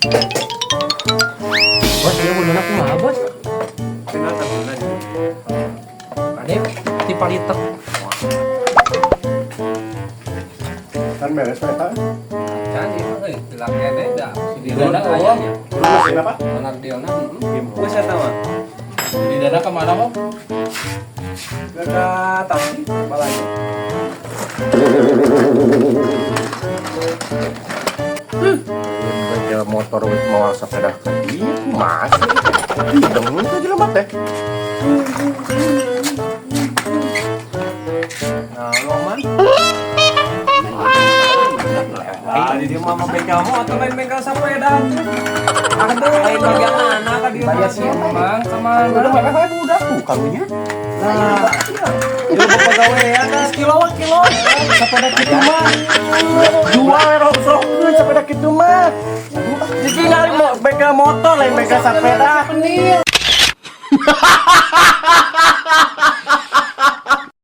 Bos, dia guna kumaha, Bos? Kenal tabungan. Ade ti palitek. Kan beres Pak eta. Can ieu mah euy, hilang kene da. Si Dana aya nya. Mesin apa? Benar diona. Geus eta mah. Di Dana kemana, Bos? Ke taksi balanya. Bengkel motor mau sepeda ke dieu kumaha sih? Hidung teh jelema teh. Nah, lo man. Ah, di dia mah bengkel motor lain bengkel sepeda. Aduh, lain bagian mana ka dia mah? Bang, kemana? Udah mah budak tuh karunya. Nah, itu pegawai kan kilo kilo sepeda kitu mah. Jual rongsokkeun sepeda kitu mah. Jadi ngali mau bengkel motor lain bengkel sepeda. Penil.